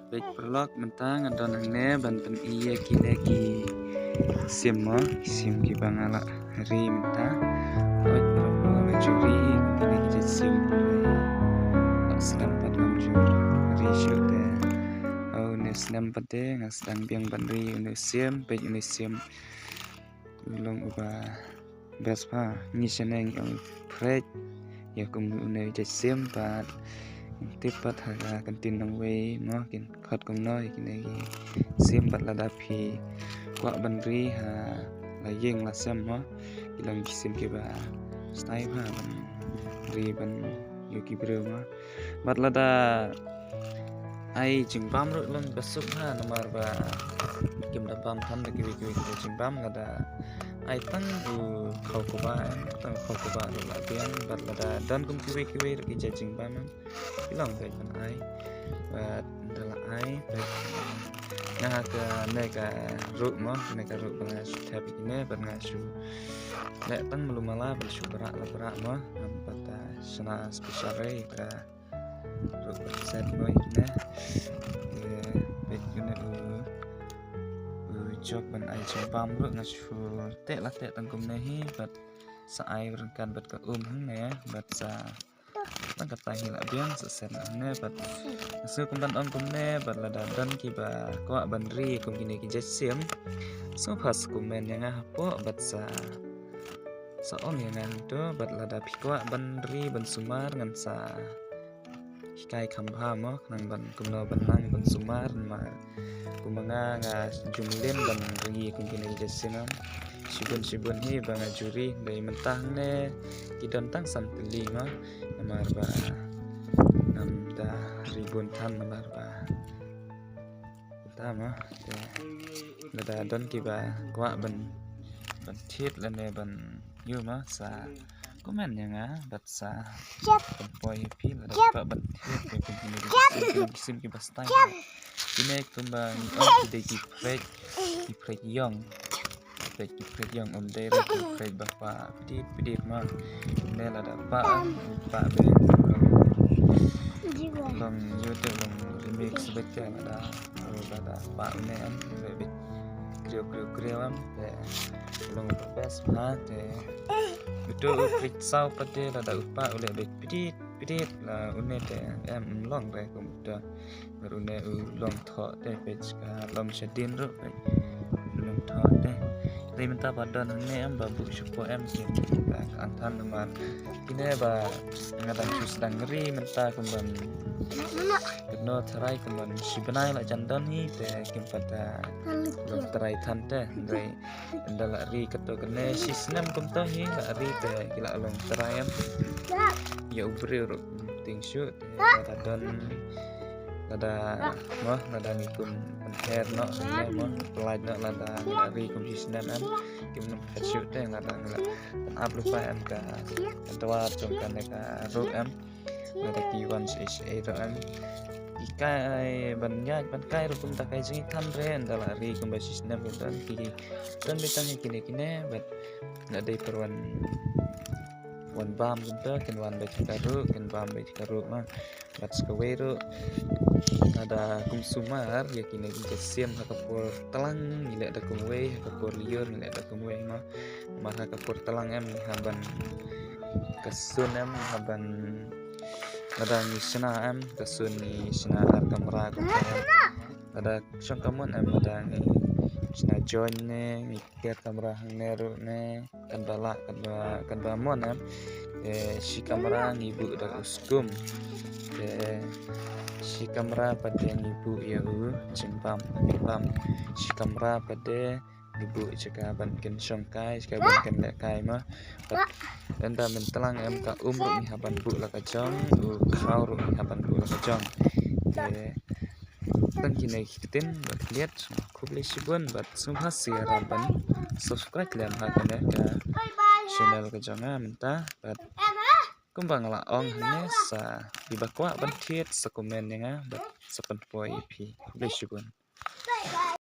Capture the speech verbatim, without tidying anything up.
Peit paralok, mynta nga don hangne ban pyni ïa kine ki sim mo, ki sim kiba nga la ri mynta. Peit paralok, nga ju ri kine ki jait sim. La slem pat ngam ju ri shuh te. Une snem pat te nga sdang biang ban ri une sim, peit une sim. U long uba best pa, ngi shane ngi ong phrek ïa kum une u jait sim, bad tip pat ha ka ktien nongwei mo, kin khot kumno ïa kine ki sim. Bad lada phi kwah ban ri ha la ïing la sem mo, ki long ki sim kiba style ha ban ri ban ïa ki briew mo. Bad lada ai jingbam ruh long ba suk ha, namar ba kim da bam than da kiwei kiwei ki jingbam. Lada ai tang u khaw kaba, em, tang u khaw kaba ruh la biang. Bad lada don kum kiwei kiwei ruh ki jait jingbam, em, ki long beit ban ai. Bad da la ai beit, nga ha kane ka ruh mo, kane ka ruh ba nga shu thep ïa kine, bad nga shu leh tang malu mala ban shu bra la bra mo. Ngam pat, ah, shna special re ka ruh ba set mo ïa kine. Te peit kine u, u jok ban ai jingbam ruh nga shu teh la teh tang kumne hi, bad sa ai ryngkat bad ka um hangne, bad sa tang katta hi la biang, sa set hangne. Bad nga shu kum ban ong kumne, bad lada don kiba kwah ban ri kum kine ki jait sim, sngewbha sa comment ïa nga hapoh, bad sa, sa ong ïa nga hangto. Bad lada phi kwah ban ri ban sumar, ngan sa hikai kham bha mo, khnang ban kumno ban nang ban sumar. Namar kumba nga, nga ju mlien ban ri kum kine ki jait sim, em. Shibun shibun hi ba nga ju ri, hynrei mynta hangne ki don tang san tylli mo, namar ba ngam da ri bun than, namar ba mynta mo. Te lada don kiba kwah ban, ban thied lane ban ïoh mo, sa comment ïa nga, bad sa pynpoi ïa phi. Lada kwah ban thied ïa kum kine ki sim, ki sim kiba style. Kine kumba ngi ong ki dei ki phrek, ki phrek ïong. Phrek, ki phrek ïong, um dei re ki phrek ba pah pdit pdit mo. Ne lada pah, pah beit. Long ïoh te long remix beit te lada, lada pah une, em, leh beit kriw kriw kriw, em, te long the best mo. Te uto u phrek saw pat te lada u pah u leh beit pdit pdit la une te, em, long re kum uto. Bad une u long thoh te, peit ka lom shadien ruh, peit u long thoh te. Te mynta ba don hangne, em, ba buh shapoh, em, ki ka ang than, namar kine ba nga dang shu sdang ri mynta, kumban kynnoh tharai kumban shi bnai la jan don hi, te kim pat da long tharai than te. Hynrei ynda la ri kato kane shi snem kumto hi la ri, te ki la long tharai, em. Ïa u briew ruh tieng shuh. Lada don, lada mo, lada ngi kum pynher noh, mo, pynlait noh, lada ngi la ri kum shi snem, em, kim nym phet shuh te, lada ngi la pynap lypa, em, ka dwar jong kane ka ruh, em, lada ki wan shaei shaei ruh, em, ki kai ban ïaid ban kai ruh kumta kai jingthan re. Ynda la ri kumba shi snem kumta ki don beit tang kine kine, bad la dei pyrwan wan bam kumta, kin wan beit ka ruh, kin bam beit ka ruh mo. Bad sa kawei ruh, lada kum sumar ïa kine ki jait sim ha ka por tlang ngi leh da kumwei, ha ka por lyiur ngi leh da kumwei mo. Namar ha ka por tlang, em, ngi hap ban, ka sun, em, ngi hap ban, lada ngi shna, em, ka sun ngi shna ar kamra kumta, em. Lada shong ka mon, em, lada ngi shna join ne, ngi ker kamra hangne ruh ne, kan ba lah, kan ba, kan ba mon, em. Te shi kamra ngi buh da u skum. Te shi kamra pat te ngi buh ïa u jingbam, bam. Shi kamra pat te ngi buh jaka ban kin shong kai, jaka ban kin leh kai mo. Bad ynda myntlang, em, ka um ruh ngi hap ban buh la ka jong, u khaw ruh ngi hap ban buh la ka jong. Te tang kine ki ktien ba khlieh, khublei shibun, bad sngewbha sngewbha ban subscribe lem ha kane ka channel ka jong nga mynta. Bad kumba nga la ong hangne, sa kiba kwah ban thied sa comment ïa nga, bad sa pynpoi ïa phi. Khublei shibun.